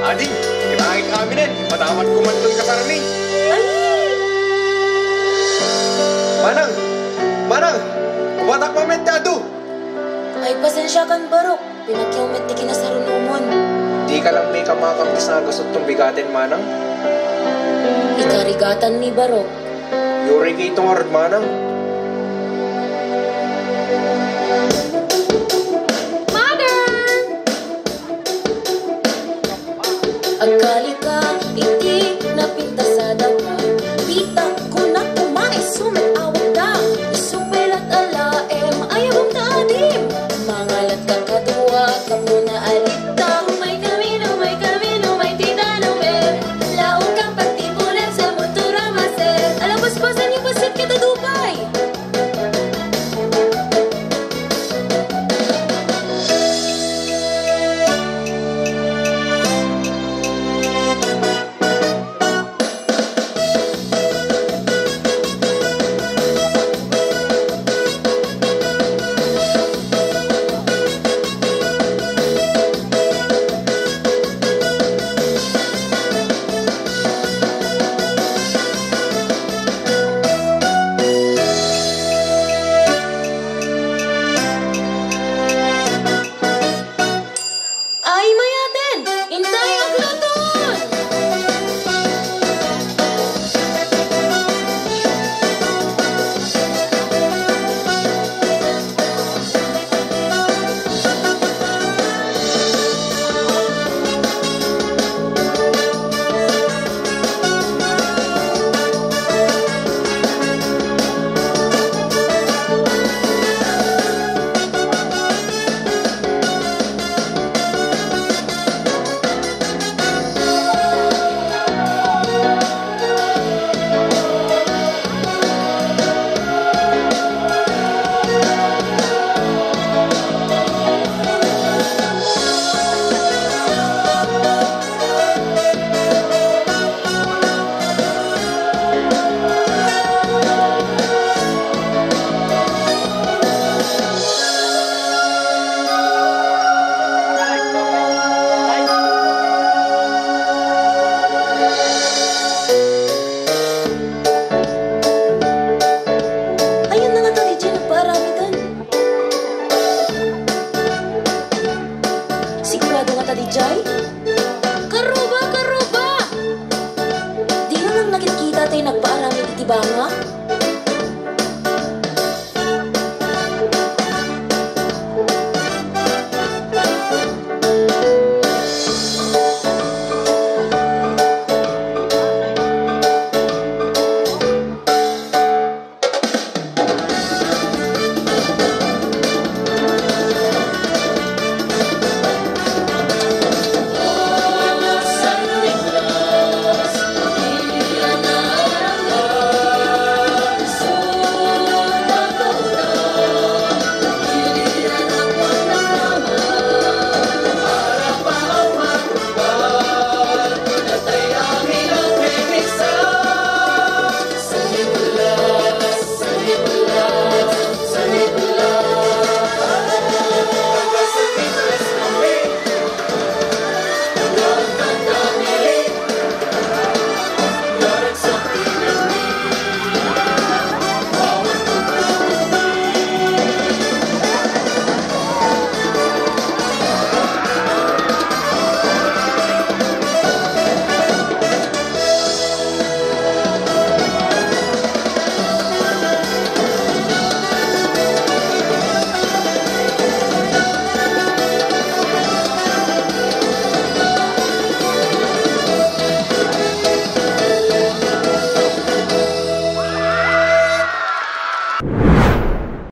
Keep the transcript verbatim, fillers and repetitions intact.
Ading, kitaek aminen, madamat ko man toy kasarmi. Ay! Manang! Manang! Batak mamet ti adu! Ay, pasensiakan, Barok. Pinakyaw met ti kinasarunumon. Dika lang makamakam ti sagasot ton bigaten, Manang. Ikarigatan ni Barok. Yuri kay tungar, Manang. Mother! Agkalika iti napintas a daga. Pita, kunak, kumaisumet awagda. Isu pay latta laeng, ayabem ta adim. Mangalat ka kadua, tapno naalit ta. Umay kami, umay kami, umay ti danum, eh. Laong ka pati bulan sa motor a maser. Ala, paspasan niyo, pasit kita Dubai. Ay, mayaten! Intay agluton! Ayanna ngata diay nagpaaramidan. Sigurado ngata diay? Karuba, karuba! Dina lang nakitkita tay nagpaaramid iti banga?